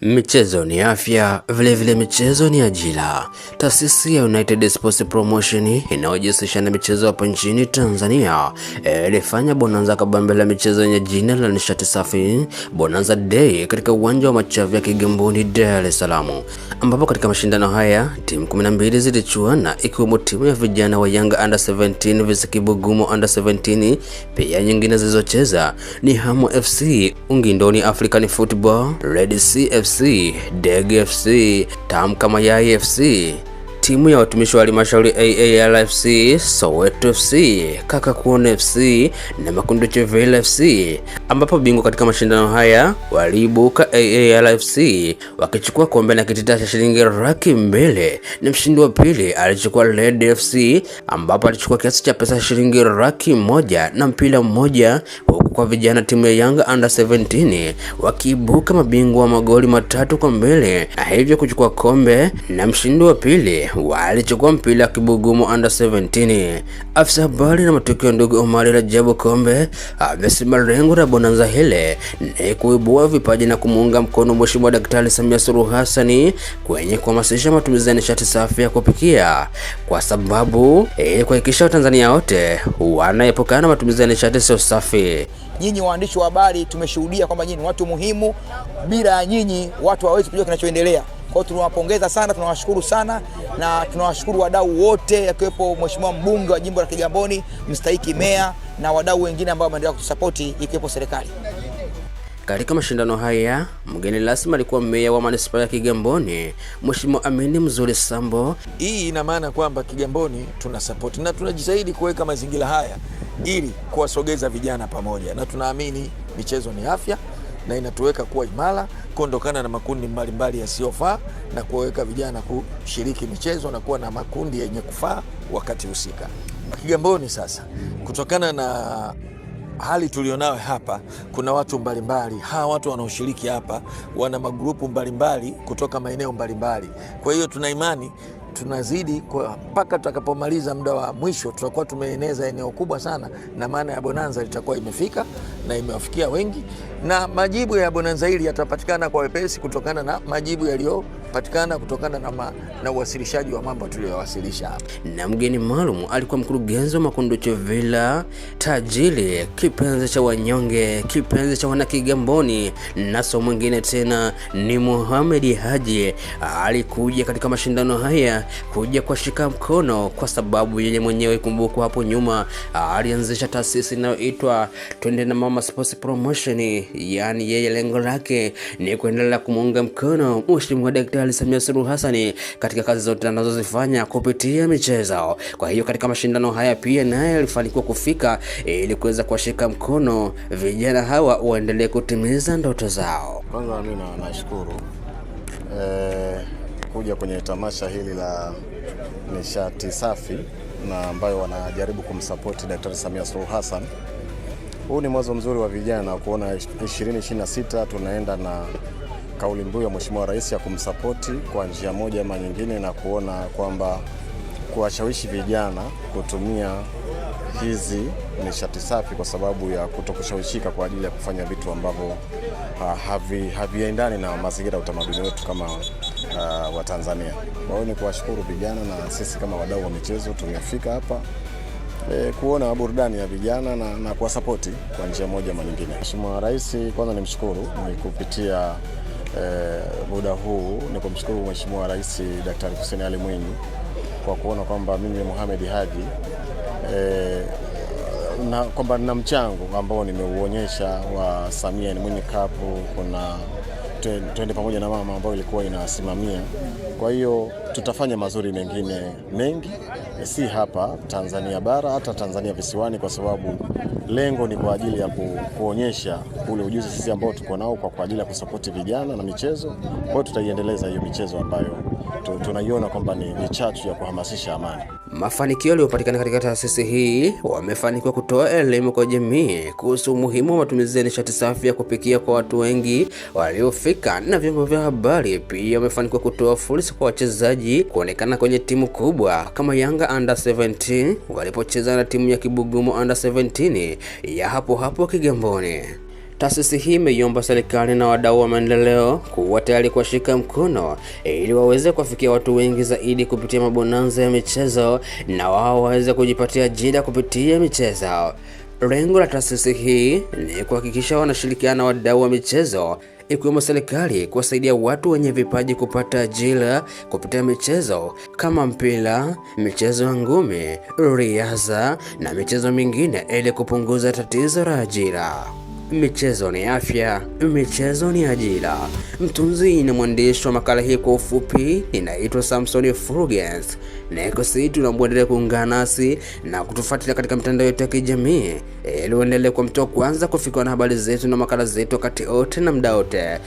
Michezo ni afya, vile vile michezo ni ajira. Taasisi ya United Sports Promotion inayojihusisha na michezo hapa nchini Tanzania ilifanya bonanza kabambe la michezo yenye jina la nishati safi Bonanza Day katika uwanja wa Machavi ya Kigamboni, Dar es Salaam, ambapo katika mashindano haya timu 12 zilichuana ikiwemo timu ya vijana wa Yanga Under 17 vs Kibugumo Under 17. Pia nyingine zilizocheza ni Hamo FC, Ungindoni African Football, Red Sea FC, Deg FC, Tamka Mayai FC, timu ya watumishi wa halmashauri AALFC, Soweto FC, Kakakuone FC na Makundu Chevele FC, ambapo bingwa katika mashindano haya waliibuka AALFC wakichukua kombe na kitita cha shilingi 200,000, na mshindi wa pili alichukua Red FC ambapo alichukua kiasi cha pesa shilingi 100,000 na mpira mmoja, huku kwa vijana timu ya Yanga Under 17 wakiibuka mabingwa wa magoli 3-2 na hivyo kuchukua kombe, na mshindi wa pili walichukua mpira Kibugumo Under 17. Afisa habari na matukio ndugu Omari Rajabu Kombe amesema lengo la bonanza hili ni kuibua vipaji na kumuunga mkono Mheshimiwa Daktari Samia Suluhu Hassan kwenye kuhamasisha matumizi ya nishati safi ya kupikia, kwa sababu ili kuhakikisha Watanzania wote wanaepukana na matumizi ya nishati sio safi. Nyinyi waandishi wa habari tumeshuhudia kwamba nyinyi ni watu muhimu, bila ya nyinyi watu hawawezi kujua kinachoendelea. Kwa hiyo tunawapongeza sana, tunawashukuru sana na tunawashukuru wadau wote akiwepo Mheshimiwa mbunge wa jimbo la Kigamboni, mstahiki meya na wadau wengine ambao wameendelea kutusapoti ikiwepo serikali. Katika mashindano haya mgeni rasmi alikuwa meya wa manispaa ya Kigamboni, Mheshimiwa Amini Mzuri Sambo. Hii ina maana kwamba Kigamboni tuna support na tunajitahidi kuweka mazingira haya ili kuwasogeza vijana pamoja, na tunaamini michezo ni afya na inatuweka kuwa imara, kuondokana na makundi mbalimbali yasiyofaa na kuweka vijana kushiriki michezo na kuwa na makundi yenye kufaa wakati husika. Kigamboni sasa, kutokana na hali tulionayo hapa, kuna watu mbalimbali. Hawa watu wanaoshiriki hapa wana magrupu mbalimbali kutoka maeneo mbalimbali. Kwa hiyo tuna imani tunazidi mpaka tutakapomaliza muda wa mwisho tutakuwa tumeeneza eneo kubwa sana, na maana ya bonanza litakuwa imefika na imewafikia wengi, na majibu ya bonanza hili yatapatikana kwa wepesi kutokana na majibu yaliyopatikana kutokana na uwasilishaji wa mambo tuliyowasilisha hapa. Na mgeni maalum alikuwa mkurugenzi wa Makunduchi Villa, tajiri, kipenzi cha wanyonge, kipenzi cha wanakigamboni, na so mwingine tena ni Mohamed Haji. Alikuja katika mashindano haya kuja kushika mkono kwa sababu yeye mwenyewe, kumbukwa hapo nyuma, alianzisha taasisi inayoitwa Twende na Mama Sports Promotion. Yani yeye lengo lake ni kuendelea kumuunga mkono Mheshimiwa Daktari Samia Suluhu Hassan katika kazi zote anazozifanya kupitia michezo. Kwa hiyo katika mashindano haya pia naye alifanikiwa kufika ili kuweza kuwashika mkono vijana hawa waendelee kutimiza ndoto zao. Kwanza mimi nashukuru kuja kwenye tamasha hili la nishati safi na ambayo wanajaribu kumsupport Daktari Samia Suluhu Hassan. Huu ni mwanzo mzuri wa vijana kuona 2026 tunaenda na kauli mbiu ya Mheshimiwa Rais ya kumsupport kwa njia moja ama nyingine, na kuona kwamba kuwashawishi vijana kutumia hizi nishati safi kwa sababu ya kutokushawishika kwa ajili ya kufanya vitu ambavyo haviendani na mazingira ya utamaduni wetu kama wa Tanzania. Kwa hiyo ni kuwashukuru vijana na sisi kama wadau wa michezo tumefika hapa kuona burudani ya vijana na kuwasapoti kwa njia moja ama nyingine. Mheshimiwa Rais kwanza nimshukuru ni kupitia muda huu, ni kumshukuru Mheshimiwa Rais Daktari Hussein Ali Mwinyi kwa kuona kwamba mimi Mohamed Haji na kwamba nina mchango ambao nimeuonyesha wa Samia Mwinyi Cup, kuna twende pamoja na mama ambayo ilikuwa inasimamia. Kwa hiyo tutafanya mazuri mengine mengi, si hapa Tanzania bara, hata Tanzania visiwani, kwa sababu lengo ni kwa ajili ya kuonyesha ule ujuzi sisi ambao tuko nao kwa ajili ya kusapoti vijana na michezo. Kwa hiyo tutaiendeleza hiyo michezo ambayo tunaiona kwamba ni chachu ya kuhamasisha amani. Mafanikio yaliyopatikana katika taasisi hii, wamefanikiwa kutoa elimu kwa jamii kuhusu umuhimu wa matumizi ya nishati safi ya kupikia kwa watu wengi waliofika, na vyombo vya habari pia wamefanikiwa kutoa fursa kwa wachezaji kuonekana kwenye timu kubwa kama Yanga Under 17 walipocheza na timu ya Kibugumo Under 17 ya hapo hapo Kigamboni. Taasisi hii imeiomba serikali na wadau wa maendeleo kuwa tayari kuwashika mkono ili waweze kuwafikia watu wengi zaidi kupitia mabonanza ya michezo na wao waweze kujipatia ajira kupitia michezo. Lengo la taasisi hii ni kuhakikisha wanashirikiana na wadau wa michezo ikiwemo serikali kuwasaidia watu wenye vipaji kupata ajira kupitia michezo kama mpira, michezo ya ngumi, riadha na michezo mingine ili kupunguza tatizo la ajira. Michezo ni afya, michezo ni ajira. Mtunzi na mwandishi wa makala hii kwa ufupi, ninaitwa Samson Fulgens. Nikusihi tunaendelea kuungana nasi na kutufuatilia katika mitandao yetu ya kijamii ili uendelee kuwa mtu wa kwanza kufikiwa na habari zetu na makala zetu wakati wote na muda wote.